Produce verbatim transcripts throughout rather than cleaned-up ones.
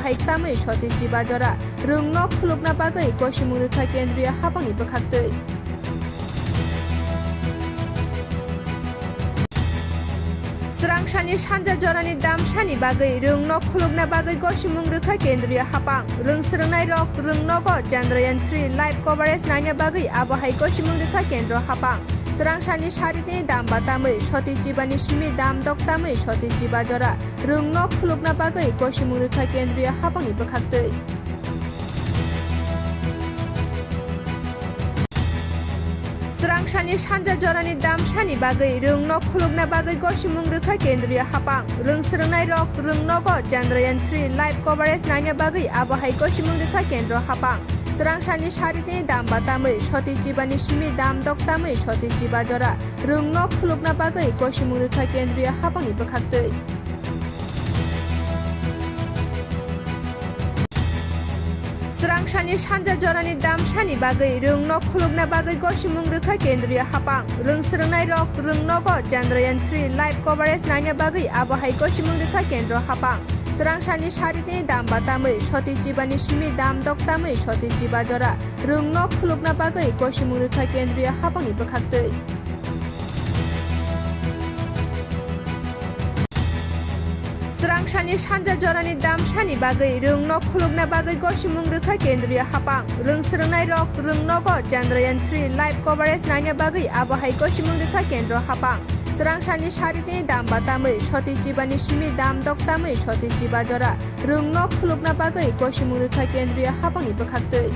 hai tamwi soti chiba jora rwngno khulukna bagwi gosimung rwkha kendriya hapangni bwkhaktwi. Swrangsani sanja jorani damsani bagwi rwngno khulukna bagwi gosimung rwkha kendriya hapang. Rwng swrwngnairok rwng nogo Chandrayaan three live coverage naina bagwi abo hai gosimung rwkha kendro hapang. Swrangsani saritini dam batamwi soti chibani simi dam dok tamwi soti chiba jora rwngno khulukna bagwi gosimung rwkha kendriya hapangni bwkhaktwi. Swrangsani sanja jorani damsani bagwi rwngno khulukna bagwi gosimung rwkha kendriya hapang. Rwng swrwngnairok rwng nogo Chandrayaan three live coverage naina bagwi abo hai gosimung rwkha kendro hapang. Swrangsani saritini dam batamwi soti chibani simi dam dok tamwi soti chiba jora rwngno khulukna bagwi gosimung rwkha kendriya hapangni bwkhaktwi. Swrangsani sanja jorani damsani bagwi rwngno khulukna bagwi gosimung rwkha kendriya hapang. Rwng swrwngnairok rwng nogo Chandrayaan three live coverage naina bagwi abo hai gosimung rwkha kendro hapang. Swrangsani saritini dam batamwi soti chibani simi dam dok tamwi soti chiba jora rwngno khulukna bagwi gosimung rwkha kendriya hapangni bwkhaktwi. Swrangsani sanja jorani damsani bagwi rwngno khulukna bagwi gosimung rwkha kendriya hapang. Rwng swrwngnairok rwng nogo Chandrayaan three live coverage naina bagwi abo hai gosimung rwkha kendro hapang. Swrangsani saritini dam batamwi soti chibani simi dam dok tamwi soti chiba jora rwngno khulukna bagwi gosimung rwkha kendriya hapangni bwkhaktwi.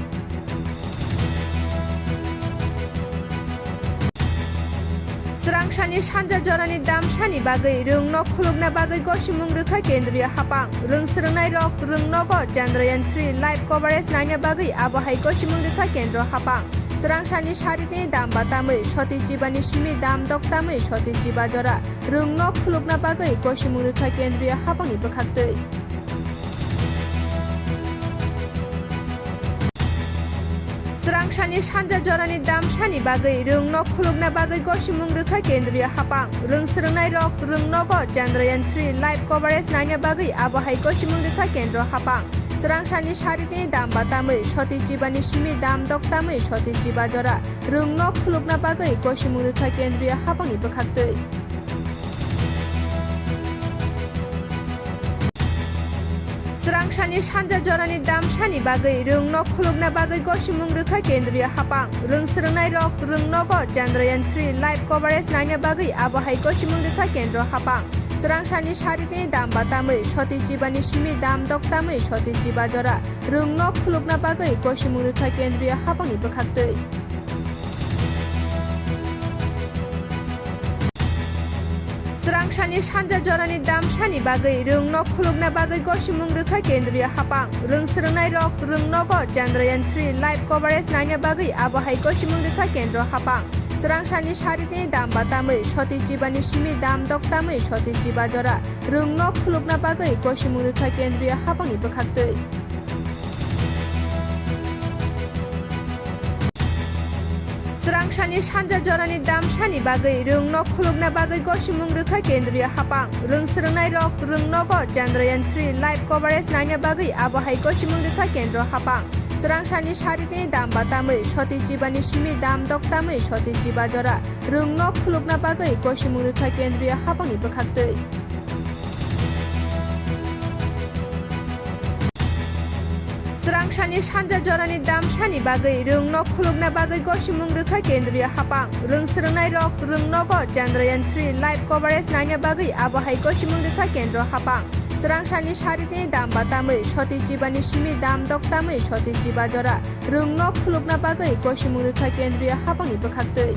Swrangsani sanja jorani damsani bagwi rwngno khulukna bagwi gosimung rwkha kendriya hapang. Rwng swrwngnairok rwng nogo Chandrayaan three live coverage naina bagwi abo hai gosimung rwkha kendro hapang. Swrangsani saritini dam batamwi soti chibani simi dam dok tamwi soti chiba jora rwngno khulukna bagwi gosimung rwkha kendriya hapangni bwkhaktwi. Swrangsani sanja jorani damsani bagwi rwngno khulukna bagwi gosimung rwkha kendriya hapang. Rwng swrwngnairok rwng nogo Chandrayaan three live coverage naina bagwi abo hai gosimung rwkha kendro hapang. Swrangsani saritini dam batamwi soti chibani simi dam dok tamwi soti chiba jora rwngno khulukna bagwi gosimung rwkha kendriya hapangni bwkhaktwi. Swrangsani sanja jorani damsani bagwi rwngno khulukna bagwi gosimung rwkha kendriya hapang. Rwng swrwngnairok rwng nogo Chandrayaan three live coverage naina bagwi abo hai gosimung rwkha kendro hapang. Swrangsani saritini dam batamwi soti chibani simi dam dok tamwi soti chiba jora rwngno khulukna bagwi gosimung rwkha kendriya hapangni bwkhaktwi. Swrangsani sanja jorani damsani bagwi rwngno khulukna bagwi gosimung rwkha kendriya hapang. Rwng swrwngnairok rwng nogo Chandrayaan three live coverage naina bagwi abo hai gosimung rwkha kendro hapang. Swrangsani saritini dam batamwi soti chibani simi dam dok tamwi soti chiba jora rwngno khulukna bagwi gosimung rwkha kendriya hapangni bwkhaktwi. Swrangsani sanja jorani damsani bagwi rwngno khulukna bagwi gosimung rwkha kendriya hapang. Rwng swrwngnairok rwng nogo Chandrayaan three live coverage naina bagwi abo hai gosimung rwkha kendro hapang. Swrangsani saritini dam batamwi soti chibani simi dam dok tamwi soti chiba jora rwngno khulukna bagwi gosimung rwkha kendriya hapangni bwkhaktwi. Swrangsani sanja jorani damsani bagwi rwngno khulukna bagwi gosimung rwkha kendriya hapang. Rwng swrwngnairok rwng nogo Chandrayaan three live coverage naina bagwi abo hai gosimung rwkha kendro hapang. Swrangsani saritini dam batamwi soti chibani simi dam dok tamwi soti chiba jora rwngno khulukna bagwi gosimung rwkha kendriya hapangni bwkhaktwi.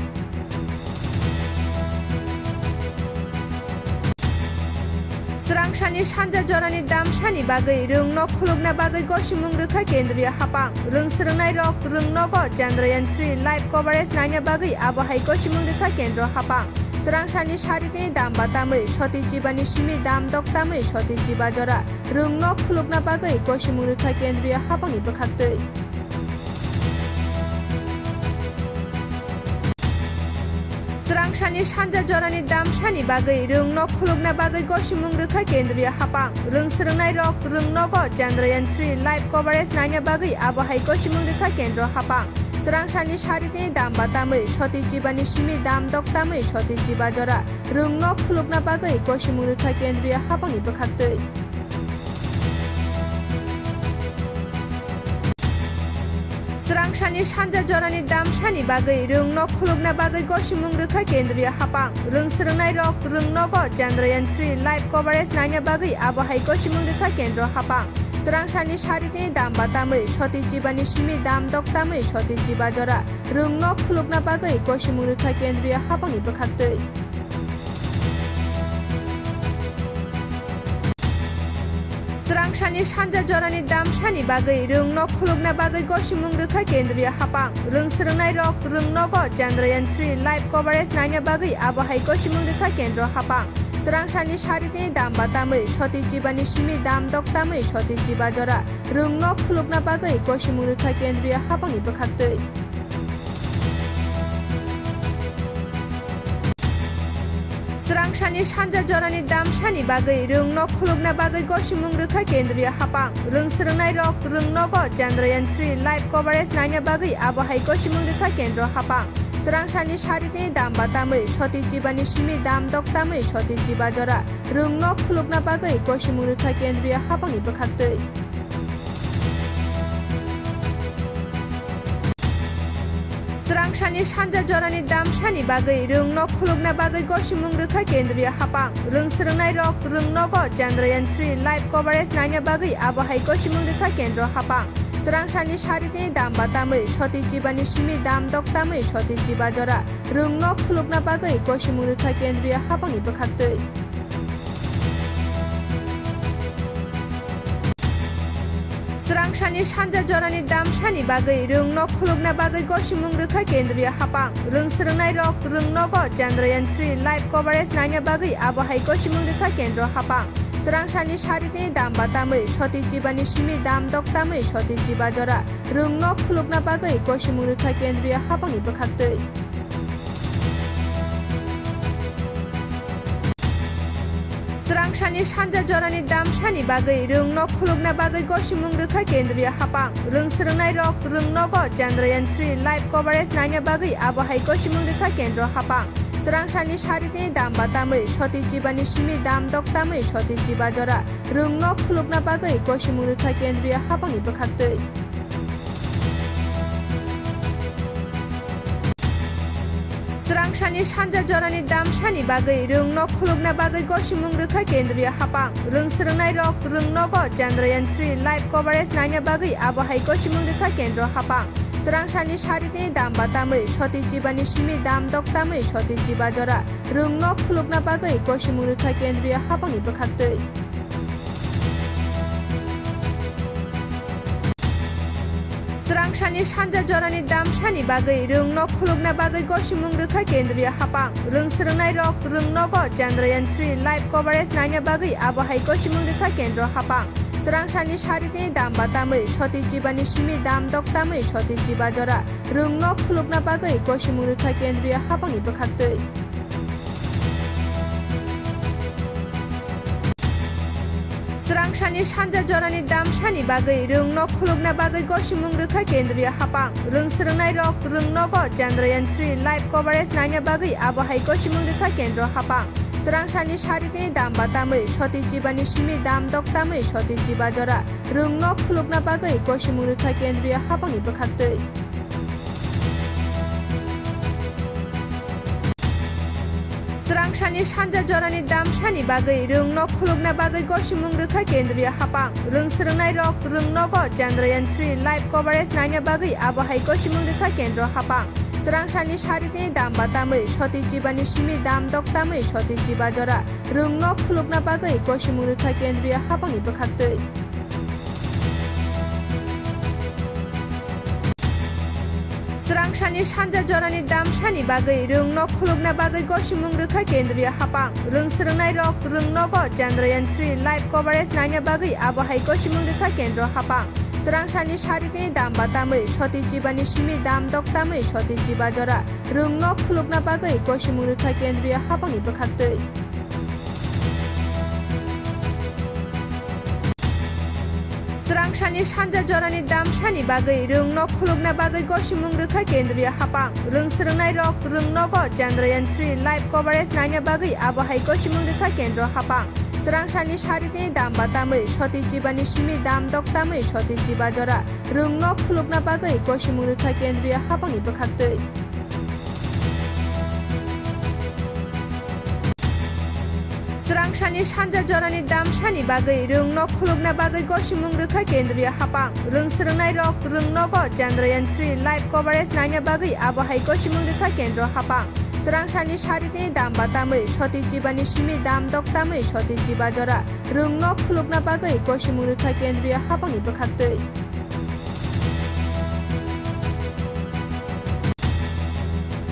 Swrangsani sanja jorani damsani bagwi rwngno khulukna bagwi gosimung rwkha kendriya hapang. Rwng swrwngnairok rwng nogo Chandrayaan three live coverage naina bagwi abo hai gosimung rwkha kendro hapang. Swrangsani saritini dam batamwi soti chibani simi dam dok tamwi soti chiba jora rwngno khulukna bagwi gosimung rwkha kendriya hapangni bwkhaktwi. Swrangsani sanja jorani damsani bagwi rwngno khulukna bagwi gosimung rwkha kendriya haphang. Rwng swrwngnairok rwngnogo Chandrayaan three live coverage naina bagwi abo hai gosimung rwkha kendro haphang. Swrangsani saritini dam batamwi soti chibani simi dam dok tamwi soti chiba jora rwngno khulukna bagwi gosimung rwkha kendriya haphangni bwkhaktwi. Swrangsani sanja jorani damsani bagwi rwngno khulukna bagwi gosimung rwkha kendriya haphang. Rwng swrwngnairok rwngnogo Chandrayaan three live coverage naina bagwi abo hai gosimung rwkha kendro haphang. Swrangsani saritini dam batamwi soti chibani simi dam dok tamwi soti chiba jora rwngno khulukna bagwi gosimung rwkha kendriya haphangni bwkhaktwi. Swrangsani sanja jorani damsani bagwi rwngno khulukna bagwi gosimung rwkha kendriya haphang. Rwng swrwngnairok rwngnogo Chandrayaan three live coverage naina bagwi abo hai gosimung rwkha kendro haphang. Swrangsani saritini dam batamwi soti chibani simi dam dok tamwi soti chiba jora rwngno khulukna bagwi gosimung rwkha kendriya haphangni bwkhaktwi. Swrangsani sanja jorani damsani bagwi rwngno khulukna bagwi gosimung rwkha kendriya haphang. Rwng swrwngnairok rwngnogo Chandrayaan three live coverage naina bagwi abo hai gosimung rwkha kendro haphang. Swrangsani saritini dam batamwi soti chibani simi dam dok tamwi soti chiba jora rwngno khulukna bagwi gosimung rwkha kendriya haphangni bwkhaktwi. Swrangsani sanja jorani damsani bagwi rwngno khulukna bagwi gosimung rwkha kendriya haphang. Rwng swrwngnairok rwngnogo Chandrayaan three live coverage naina bagwi abo hai gosimung rwkha kendro haphang. Swrangsani saritini dam batamwi soti chibani simi dam dok tamwi soti chiba jora rwngno khulukna bagwi gosimung rwkha kendriya haphangni bwkhaktwi. Swrangsani sanja jorani damsani bagwi rwngno khulukna bagwi gosimung rwkha kendriya haphang. Rwng swrwngnairok rwngnogo Chandrayaan three live coverage naina bagwi abo hai gosimung rwkha kendro haphang. Swrangsani saritini dam batamwi soti chibani simi dam dok tamwi soti chiba jora rwngno khulukna bagwi gosimung rwkha kendriya haphangni bwkhaktwi. Swrangsani sanja jorani damsani bagwi rwngno khulukna bagwi gosimung rwkha kendriya haphang. Rwng swrwngnairok rwngnogo Chandrayaan three live coverage naina bagwi abo hai gosimung rwkha kendro haphang. Swrangsani saritini dam batamwi soti chibani simi dam dok tamwi soti chiba jora rwngno khulukna bagwi gosimung rwkha kendriya haphangni bwkhaktwi. Swrangsani sanja jorani damsani bagwi rwngno khulukna bagwi gosimung rwkha kendriya haphang. Rwng swrwngnairok rwngnogo Chandrayaan three live coverage naina bagwi abo hai gosimung rwkha kendro haphang. Swrangsani saritini dam batamwi soti chibani simi dam dok tamwi soti chiba jora rwngno khulukna bagwi gosimung rwkha kendriya haphangni bwkhaktwi. Swrangsani sanja jorani damsani bagwi rwngno khulukna bagwi gosimung rwkha kendriya haphang. Rwng swrwngnairok rwngnogo Chandrayaan three live coverage naina bagwi abo hai gosimung rwkha kendro haphang. Swrangsani saritini dam batamwi soti chibani simi dam dok tamwi soti chiba jora rwngno khulukna bagwi gosimung rwkha kendriya haphangni bwkhaktwi. Swrangsani sanja jorani damsani bagwi rwngno khulukna bagwi gosimung rwkha kendriya haphang. Rwng swrwngnairok rwngnogo Chandrayaan three live coverage naina bagwi abo hai gosimung rwkha kendro haphang. Swrangsani saritini dam batamwi soti chibani simi dam dok tamwi soti chiba jora rwngno khulukna bagwi gosimung rwkha kendriya haphangni bwkhaktwi. Swrangsani sanja jorani damsani bagwi rwngno khulukna bagwi gosimung rwkha kendriya haphang. Rwng swrwngnairok rwngnogo Chandrayaan three live coverage naina bagwi abo hai gosimung rwkha kendro haphang. Swrangsani saritini dam batamwi soti chibani simi dam dok tamwi soti chiba jora rwngno khulukna bagwi gosimung rwkha kendriya haphangni bwkhaktwi. Swrangsani sanja jorani damsani bagwi rwngno khulukna bagwi gosimung rwkha kendriya haphang. Rwng swrwngnairok rwngnogo Chandrayaan three live coverage naina bagwi abo hai gosimung rwkha kendro haphang. Swrangsalni saritini dam batamwi soti chibani simi dam doktamwi soti chiba jora rwngno khulukna bagwi kosimung rwkha kendriya hapangni bwkhaktwi. Swrangsalni sanja jorani damsani bagwi rwngno khulukna bagwi gosimung rwkha kendriya hapang. Rwng swrwngnairok rwngnogo Chandrayaan three live coverage naina bagwi abohai gosimung rwkha kendro hapang. Swrangsalni saritini dam batamwi soti chibani simi dam doktamwi soti chiba jora rwngno khulukna bagwi gosimung rwkha kendriya hapangni bwkhaktwi. Swrangsalni sanja jorani damsani bagwi rwngno khulukna bagwi gosimung rwkha kendriya hapang. Rwng swrwngnairok rwngnogo Chandrayaan three live coverage naina bagwi abohai gosimung rwkha kendro hapang. Swrangsalni saritini dam batamwi soti chibani simi dam doktamwi soti chiba jora rwngno khulukna bagwi gosimung rwkha kendriya hapangni bwkhaktwi.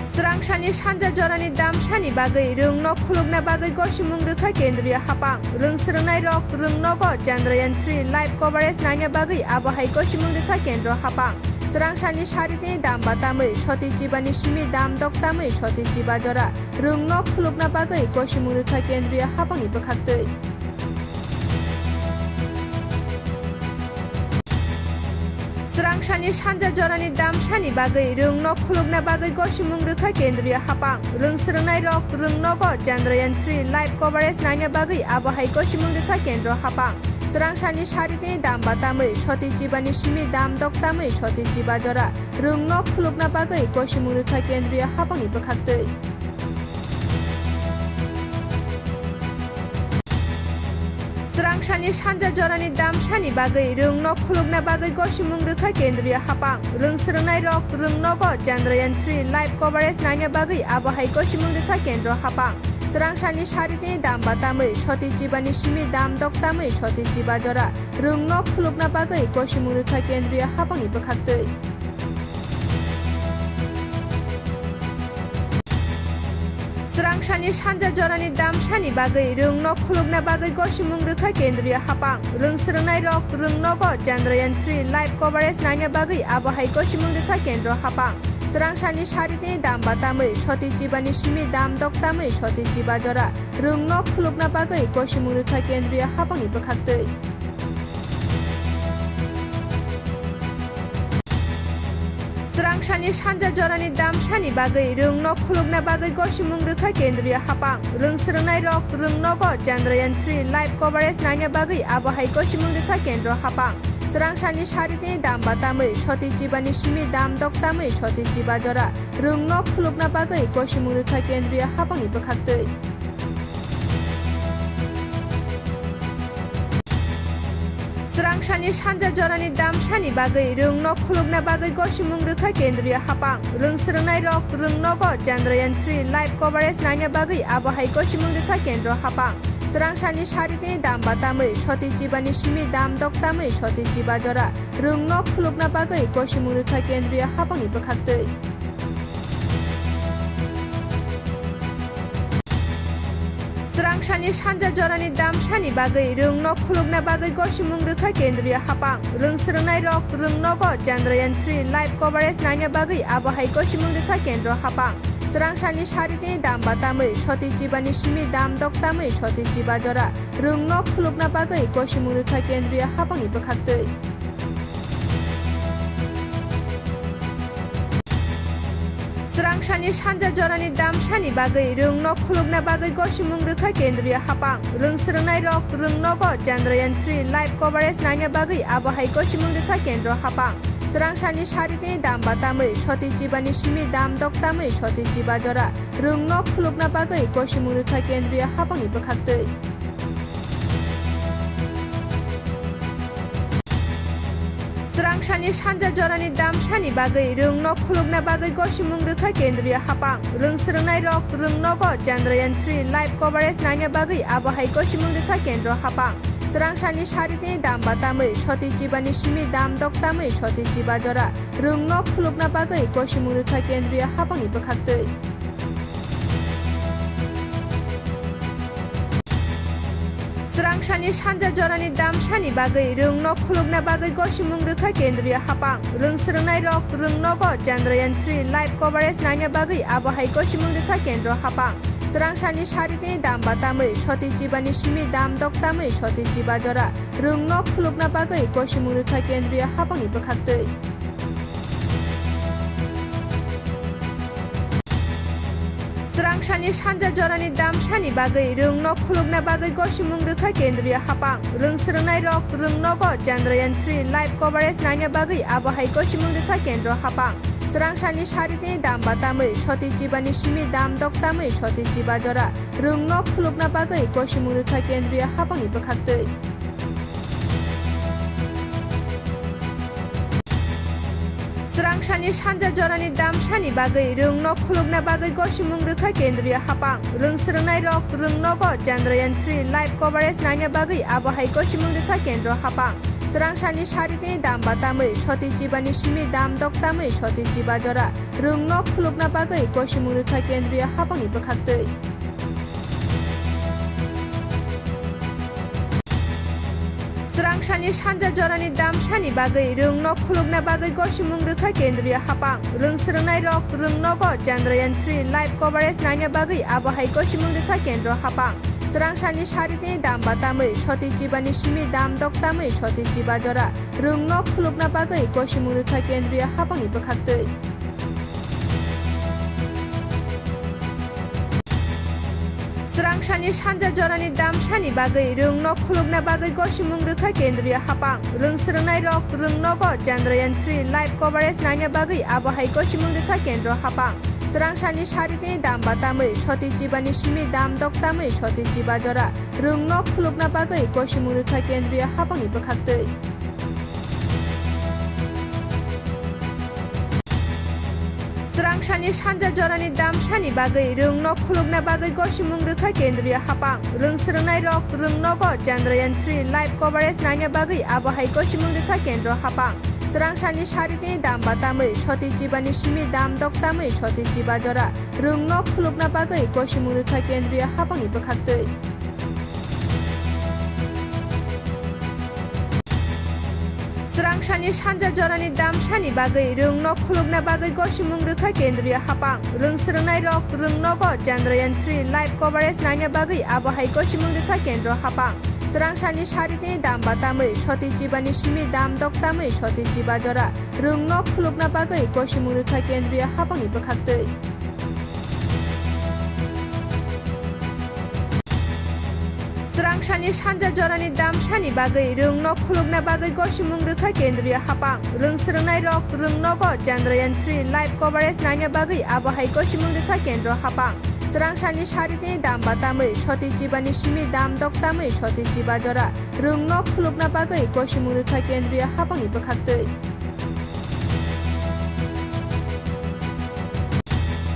Swrangsalni sanja jorani damsani bagwi rwngno khulukna bagwi gosimung rwkha kendriya hapang. Rwng swrwngnairok rwngnogo Chandrayaan three live coverage naina bagwi abohai gosimung rwkha kendro hapang. Swrangsalni saritini dam batamwi soti chibani simi dam doktamwi soti chiba jora rwngno khulukna bagwi gosimung rwkha kendriya hapangni bwkhaktwi. Swrangsalni sanja jorani damsani bagwi rwngno khulukna bagwi gosimung rwkha kendriya hapang. Rwng swrwngnairok rwngnogo Chandrayaan three live coverage naina bagwi abohai gosimung rwkha kendro hapang. Swrangsalni saritini dam batamwi soti chibani simi dam doktamwi soti chiba jora rwngno khulukna bagwi gosimung rwkha kendriya hapangni bwkhaktwi. Swrangsalni sanja jorani damsani bagwi rwngno khulukna bagwi gosimung rwkha kendriya hapang. Rwng swrwngnairok rwngnogo Chandrayaan three live coverage naina bagwi abohai gosimung rwkha kendro hapang. Swrangsalni saritini dam batamwi soti chibani simi dam doktamwi soti chiba jora rwngno khulukna bagwi gosimung rwkha kendriya hapangni bwkhaktwi. Swrangsalni sanja jorani damsani bagwi rwngno khulukna bagwi gosimung rwkha kendriya hapang. Rwng swrwngnairok rwngnogo Chandrayaan three live coverage naina bagwi abohai gosimung rwkha kendro hapang. Swrangsalni saritini dam batamwi soti chibani simi dam doktamwi soti chiba jora rwngno khulukna bagwi gosimung rwkha kendriya hapangni bwkhaktwi. Swrangsalni sanja jorani damsani bagwi rwngno khulukna bagwi gosimung rwkha kendriya hapang. Rwng swrwngnairok rwngnogo Chandrayaan three live coverage naina bagwi abohai gosimung rwkha kendro hapang. Swrangsalni saritini dam batamwi soti chibani simi dam doktamwi soti chiba jora rwngno khulukna bagwi gosimung rwkha kendriya hapangni bwkhaktwi. Swrangsalni sanja jorani damsani bagwi rwngno khulukna bagwi gosimung rwkha kendriya hapang. Rwng swrwngnairok rwngnogo Chandrayaan three live coverage naina bagwi abohai gosimung rwkha kendro hapang. Swrangsalni saritini dam batamwi soti chibani simi dam doktamwi soti chiba jora rwngno khulukna bagwi gosimung rwkha kendriya hapangni bwkhaktwi. Swrangsalni sanja jorani damsani bagwi rwngno khulukna bagwi gosimung rwkha kendriya hapang. Rwng swrwngnairok rwngnogo Chandrayaan three live coverage naina bagwi abohai gosimung rwkha kendro hapang. Swrangsalni saritini dam batamwi soti chibani simi dam doktamwi soti chiba jora rwngno khulukna bagwi gosimung rwkha kendriya hapangni bwkhaktwi. Swrangsalni sanja jorani damsani bagwi rwngno khulukna bagwi gosimung rwkha kendriya hapang. Rwng swrwngnairok rwngnogo Chandrayaan three live coverage naina bagwi abohai gosimung rwkha kendro hapang. Swrangsalni saritini dam batamwi soti chibani simi dam doktamwi soti chiba jora rwngno khulukna bagwi gosimung rwkha kendriya hapangni bwkhaktwi. Swrangsalni sanja jorani damsani bagwi rwngno khulukna bagwi gosimung rwkha kendriya hapang. Rwng swrwngnairok rwngnogo Chandrayaan three live coverage naina bagwi abohai gosimung rwkha kendro hapang. Swrangsalni saritini dam batamwi soti chibani simi dam doktamwi soti chiba jora rwngno khulukna bagwi gosimung rwkha kendriya hapangni bwkhaktwi. Swrangsalni sanja jorani damsani bagwi rwngno khulukna bagwi gosimung rwkha kendriya haphang. Rwng swrwngnairok rwngnogo Chandrayaan three live coverage naina bagwi abo hai gosimung rwkha kendro haphang. Swrangsalni saritini dam batamwi soti chibani simi dam dok tamwi soti chiba jora rwngno khulukna bagwi gosimung rwkha kendriya haphangni bwkhaktwi. Swrangsalni sanja jorani damsani bagwi rwngno khulukna bagwi gosimung rwkha kendriya haphang. Rwng swrwngnairok rwngnogo Chandrayaan three live coverage naina bagwi abo hai gosimung rwkha kendro haphang. Swrangsalni saritini dam batamwi soti chibani simi dam dok tamwi soti chiba jora rwngno khulukna bagwi gosimung rwkha kendriya haphangni bwkhaktwi. Swrangsalni sanja jorani damsani bagwi rwngno khulukna bagwi gosimung rwkha kendriya haphang. Rwng swrwngnairok rwngnogo Chandrayaan three live coverage naina bagwi abo hai gosimung rwkha kendro haphang. Swrangsalni saritini dam batamwi soti chibani simi dam dok tamwi soti chiba jora rwngno khulukna bagwi gosimung rwkha kendriya haphangni bwkhaktwi. Swrangsalni sanja jorani damsani bagwi rwngno khulukna bagwi gosimung rwkha kendriya haphang. Rwng swrwngnairok rwngnogo Chandrayaan three live coverage naina bagwi abo hai gosimung rwkha kendro haphang. Swrangsalni saritini dam batamwi soti chibani simi dam dok tamwi soti chiba jora rwngno khulukna bagwi gosimung rwkha kendriya haphangni bwkhaktwi. Swrangsalni sanja jorani damsani bagwi rwngno khulukna bagwi gosimung rwkha kendriya haphang. Rwng swrwngnairok rwngnogo Chandrayaan three live coverage naina bagwi abo hai gosimung rwkha kendro haphang. Swrangsalni saritini dam batamwi soti chibani simi dam dok tamwi soti chiba jora rwngno khulukna bagwi gosimung rwkha kendriya haphangni bwkhaktwi. Swrangsalni sanja jorani damsani bagwi rwngno khulukna bagwi gosimung rwkha kendriya haphang. Rwng swrwngnairok rwngnogo Chandrayaan three live coverage naina bagwi abo hai gosimung rwkha kendro haphang. Swrangsalni saritini dam batamwi soti chibani simi dam dok tamwi soti chiba jora rwngno khulukna bagwi gosimung rwkha kendriya haphangni bwkhaktwi. Swrangsalni sanja jorani damsani bagwi rwngno khulukna bagwi gosimung rwkha kendriya haphang. Rwng swrwngnairok rwngnogo Chandrayaan three live coverage naina bagwi abo hai gosimung rwkha kendro haphang. Swrangsalni saritini dam batamwi soti chibani simi dam dok tamwi soti chiba jora rwngno khulukna bagwi gosimung rwkha kendriya haphangni bwkhaktwi. Swrangsalni sanja jorani damsani bagwi rwngno khulukna bagwi gosimung rwkha kendriya haphang. Rwng swrwngnairok rwngnogo Chandrayaan three live coverage naina bagwi abo hai gosimung rwkha kendro haphang. Swrangsalni saritini dam batamwi soti chibani simi dam dok tamwi soti chiba jora rwngno khulukna bagwi gosimung rwkha kendriya haphangni bwkhaktwi.